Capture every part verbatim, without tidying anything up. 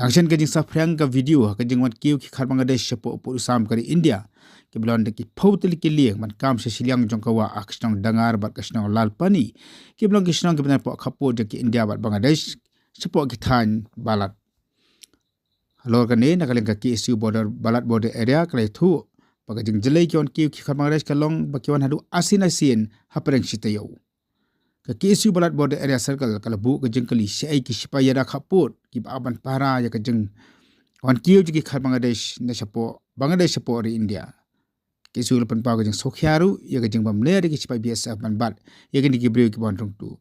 Action ka jingsaphriang ka video ha ka jingwan kiew ki khar Bangladesh shapoh pud u sam ka ri India. Ki ba long da ki phew tylli ki lieng ban kam sha shiliang jong ka wah ha ka shnong Dangar bad ka shnong Lalpani. Ki ba long ki shnong ki ba nang hapoh khappud jong ki India bad Bangladesh shapoh ki thaiñ Balat. Halor kane na ka liang ka K S U border, Balat border area ka la ïathuh ba ka jingjlei ki wan kiew ki khar Bangladesh ka long ba ki wan haduh arsien arsien hapdeng shi taïew. Ka K S U Balat Border Area Circle ka la buh ka jingkylli shaei ki shipai ïada khappud ki ba ap ban pahara ïa ka jingwan kiew jong ki khar Bangladesh na shapoh Bangladesh shapoh ri India. Ka K S U la pynpaw ka jingsngewkhia ruh ïa ka jingbam leh da ki shipai B S F ban bat ïa kine ki briew ki ba wan rung tuh.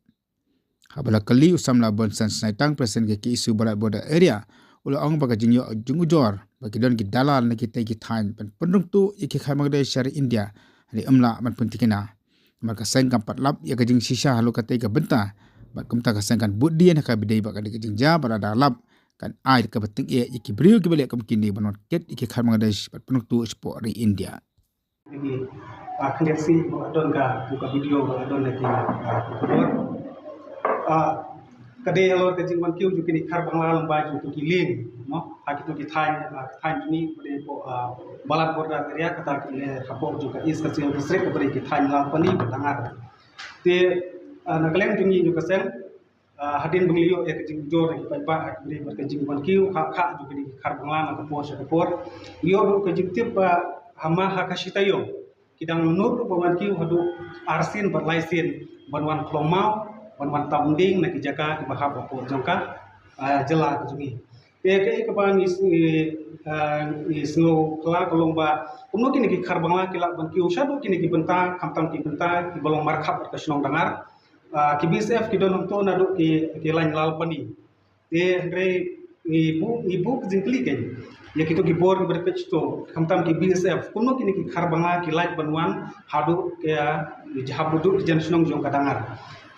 Haba la kylli u samla Bonsan Snaitang, President ka K S U Balat Border Area, u la ong ba ka jingïoh jingujor ba ki don ki dalal na kitei ki thaiñ ban pynrung tuh ïa ki khar Bangladesh sha ri India, hynrei ym lah ban pynthikna. Namar ka seng kam pat lap ïa ka jingshisha halor katei ka bynta, bad kumta ka seng kan bud dien ha kaba ïadei bad kane ka jingjia, bad lada lap kan ai kaba tyngeh ïa ki briew ki ba leh kum kine ban wan kit ïa ki khar Bangladesh bad pynrung tuh shapoh ri India. Lagi, ah, khyndiat sien ba don ka, ka video ba don lagi, ah, ka khubor. Ah, ka dei halor ka jingwan kiew jong kine ki khar Bangla lyngba jong kito ki lieng, no? Ha kito ki thaiñ, ah, ki thaiñ jong ngi, ka dei hapoh, ah, Balat Border Area, kata ka dei hapoh jong ka East Khasi Hills District, ka dei ki thaiñ Lalpani bad Dangar. Te, ah, na ka liang jong ngi jong ka seng, ah, hadien ba ngi la ïoh ïa ka jingujor na ki paidbah ha kaba ïadei bad ka jingwan kiew, kha kha jong kine ki khar Bangla na ka por sha ka por. Ïoh ruh ka jingtip ba ha ma ha ka shi taïew ki dang nud ruh ban wan kiew haduh arsien bad laisien ban wan khlong maw, ban wan tam mding na ki jaka ki ba hap hapoh jong ka, ah, jylla ka jong ngi. Te kaei kaba ngi s-, ngi, ah, ngi sngew khlad ka long ba kumno kine ki khar Bangla ki lah ban kiew shaduh kine ki bynta, khamtam ki bynta ki ba long markhap bad ka shnong Dangar. Ah, ki B S F ki don hangto naduh ki, ki lain Lalpani. Te hynrei ngi buh, ngi buh ka jingkylli kein ïa kito ki bor ki ba dei peit shato, khamtam ki B S F, kumno kine ki khar Bangla ki lah ban wan haduh, ïa, haduh ki jan shnong jong ka Dangar.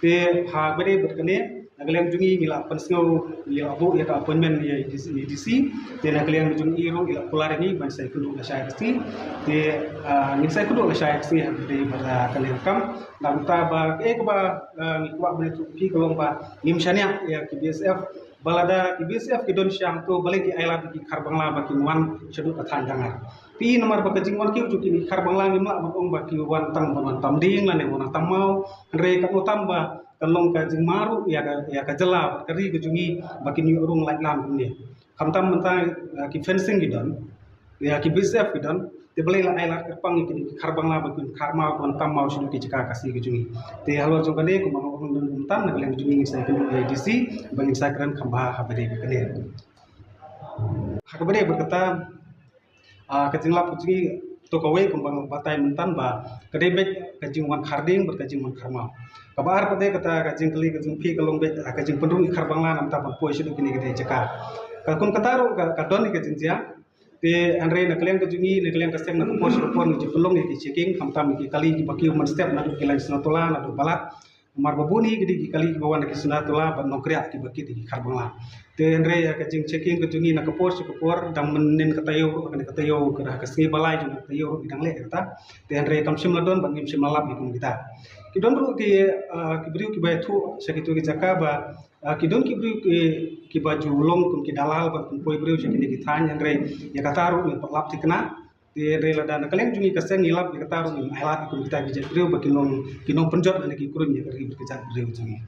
Te ha kaba ïadei bad kane, na ka liang jong ngi ngi la pynsngew, ngi la buh ïa ka appointment ïa i D C, i D C. Te na ka liang jong i ruh i la kular ïa ngi ban sa ïakynduh lashai ka sngi. Te, ah, ngin sa ïakynduh lashai ka sngi ha kaba ïadei bad, ah, kane ka kam. Namar ba kaei kaba, ah, ngi kwah ban ïathuh ïa phi ka long ba ngim shaniah ïa ki B S F. Ba lada ki B S F ki don sha hangto, balei ki ai lad ïa ki khar Bangla ba kin wan shaduh ka thaiñ Dangar? Phi, namar ba ka jingwan kiew jong kine ki khar Bangla ngim lah ban ong ba ki wan tang ban wan tam mding lane wan tam maw. Hynrei katno tam ba kan long ka jingma ruh ïa ka, ïa ka jylla bad ka ri ka jong ngi ba kin ïoh rung lait lam kumne. Khamtam mynta, eh, ki fencing ki don, ïa ki B S F ki don, te balei la ai lad kyrpang ïa kine ki khar Bangla ba kin khar maw, ban tam maw shaduh ki jaka Khasi ki jong ngi. Te halor jong kane kumba nga ong mynta, na ka liang jong ngi ngin sa ïakynduh ïa i D C ba ngin sa kren kham bha ha kaba ïadei bad kane. Ha kaba ïadei bad kata, ah, ka jinglap ka jong ngi, to kawei kumba nga batai mynta ba ka dei beit ka jingwan khar dieng bad ka jingwan khar maw. Kaba ar pat de kata ka jingkylli ka jong phi ka long beit, ah, ka jingpynrung ki khar Bangla na bynta ban poi shaduh kine ki jaka. Ka kum kata ruh ka, ka don ka jingjia. Te hynrei na ka liang ka jong ngi, na ka liang ka seng, na ka por sha ka por ngi ju pynlong ïa ki checking, khamtam ïa ki kali ki ba kiew mynstep naduh ki lain Sundartala, naduh Balat. Namar ba bun hi ki dei ki kali ki ba wan na ki Sundartala bad Nongkriah ki ba kit ïa ki khar Bangla. Te hynrei ïa ka jingchecking ka jong ngi na ka por sha ka por, dang mynnin ka taïew ruh, kane ka taïew, ka da ka sngi ba lai jong ka taïew ruh ngi dang leh kata. Te hynrei kam shym la don bad ngim shym la lap ïa kum kita. Ki don ruh ki, ah, ki briew ki ba ïathuh sha kito ki jaka ba, ah, ki don ki briew ki, ki ba ju long kum ki dalal ban pynpoi briew sha kine ki thaiñ, hynrei ïa kata ruh ngim pat lap thikna. Te hynrei lada na ka liang jong ngi ka seng ngi lap ïa kata ruh ngim ai lad ïa kum kita ki jait briew ba kin long, kin long pynjot lane kin kruiñ ïa ka ri bad ka jaitbynriew jong ngi.